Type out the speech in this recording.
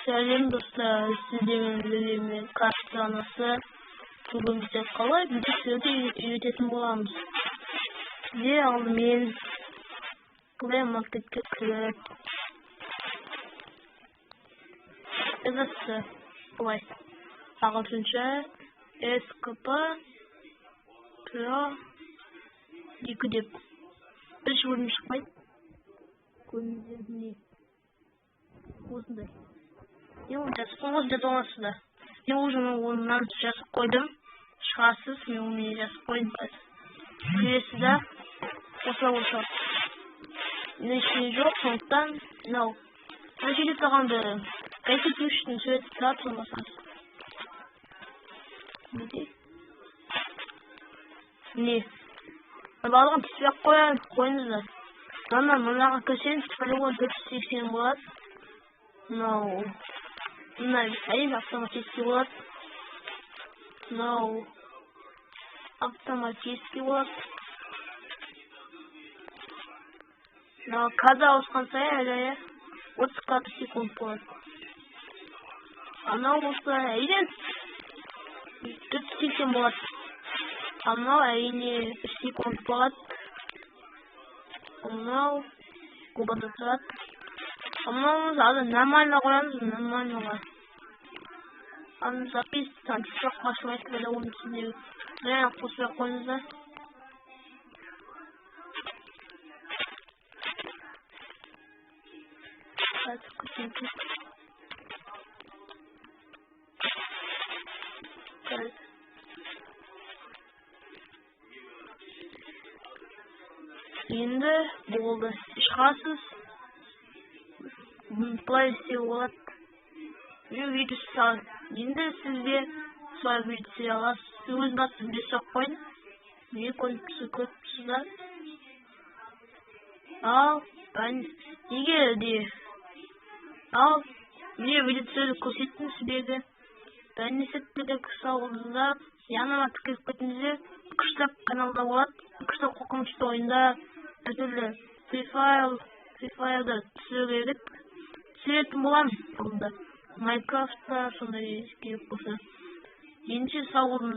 Сәлем достар, сіздермен бірге мен Касты анасы. Бүгін біздер қалай видео үйрететін боламыз. Бізде алдымен Play Market'ке кіріп, жазасыз былай ағылшынша SKP Pro 2 деп. Бірінші бөлім шықпайды. Көрдіңіздер, міне осындай. Мен оны жазып қойған, жаза аласыздар. Мен уже онынан жазып қойдым. Шығасыз, мен оны жазып қойдым қазір. Кіресіз да, осылай болып шығады. Мына ештеңе жоқ, сондықтан мынау мына жерде тұрғанды Конституцияның суреті тұрады, соны басасыз. Міне. Барлығын түспей ақ қойыңыздар. Мына мынаға кірсеңіз, полигон 480 болады. Мынау мына әрине автоматически болады. Мынау автоматически болады. Мынау кадр ауысқан сайын әрине 30 кадр секунд болады. Анау болса әрине 480 болады. Анау әрине 3 секунд болады. Мынау губада тұрады. Мынауымыз азыр нормально қоямыз, нормальныға. Аны запись жоқ қашылмайды, бәле оның ішінде мына қосып қойыңыздар. Қазір күтеміз. Енді болды. Шығасыз. Былай істеуге болады. Мен видео салдым. Енді сізде солай видео түсіре аласыз. Өз басым видео салып қойдым. Міне көріп тұрсыздар. Ал, неге де? Ал, міне видео түсіруді көрсеттім сіздерге. Бәріне сәттілік, сау болыңыздар. Яныма тіркеліп кетіңіздер. Күшті каналда болады. Күшті қорқынышты ойындар, әртүрлі Free Fire'да түсіру керек. Түсіретін боламын бұнда. Minecraft'та сондай керек болса. Ендеше сау болыңыздар.